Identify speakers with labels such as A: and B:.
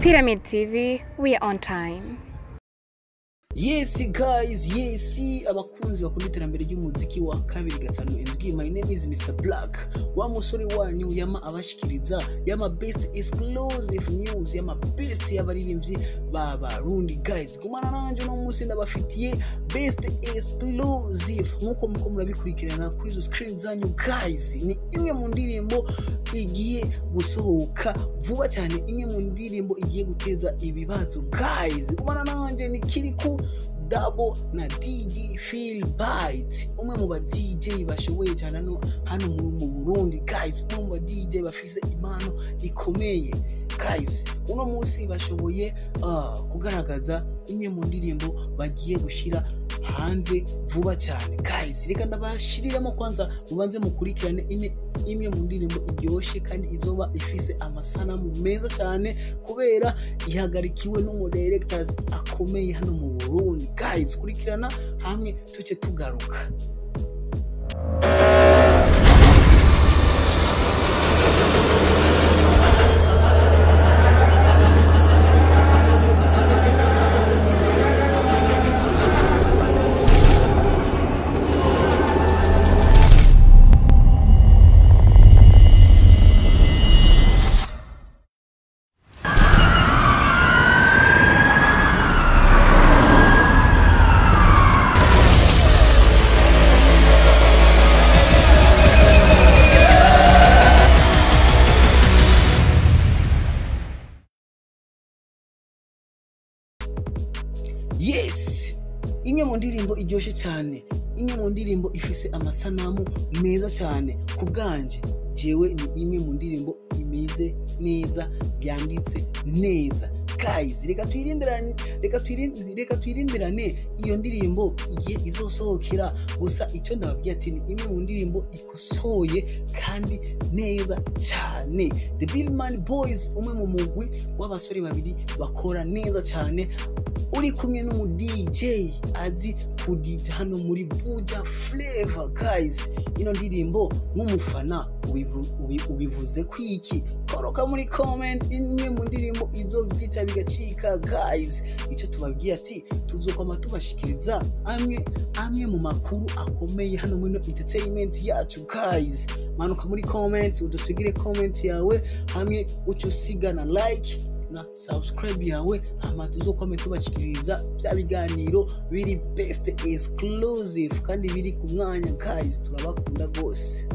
A: Pyramid TV, we are on time.
B: Yes guys, yes, abakunzi bakunda iterambere ry'umuziki wa 257. My name is Mr Black, wa musore wanyu yama abashikiriza yama best exclusive news, yama best y'abaririmbyi b'Abarundi. Guys, gumana nanje no munsi ndabafitiye best exclusive nkuko muko murabikurikirana kuri izo screen zanyu. Guys, ni imwe mu ndirimbo igiye gusohoka vuba cyane, imwe mu ndirimbo igiye guteza ibibazo. Guys, gumana nanje, ni Kirikou Double na DJ Philbyte, umwe mu ba DJ bashoboye cyane hano mu Burundi. Guys, umwe mu ba DJ bafise impano ikomeye. Guys, uno munsi bashoboye kugaragaza imwe mu ndirimbo bagiye gushira hanze vuba cyane. Guys, reka ndabashiriramo kwanza mubanze mukurikirane imwe mu ndirimbo iryoshe kandi izoba ifise amasanamu meza cyane kubera ihagarikiwe n'umu directors akomeye hano mu Burundi. Guys, kurikirana hamwe tuce tugaruka. Yes, imwe mu ndirimbo iryoshe cyane, imwe mu ndirimbo ifise amasanamu meza cyane. Ku bwanje jewe ni imwe mu ndirimbo imeze neza, yanditse neza. Guys, reka twirindirane iyo ndirimbo igihe izosohokera. Gusa icyo ndababwiye ati ni imwe mu ndirimbo ikosoye kandi neza cyane. The Billman Boys, umwe mu mugwi w'abasore babiri bakora neza cyane, uri kumwe n'umu DJ azi kudija hano muri Buja Flavor. Guys, ino ndirimbo nk'umufana ubivuze kwiki? Koroka muri comment imwe mu ndirimbo izobyita bigacika. Guys, icyo tubabwiye ati tuzokoma tubashikiriza amwe mu makuru akomeye hano muri entertainment yacu. Guys, manuka muri comment udusigire comment yawe hamwe uca usiga na like na subscribe yawe, hama tuzokome tubashikiriza bya biganiro biri best exclusive kandi biri ku mwanya. Guys, turabakunda gose.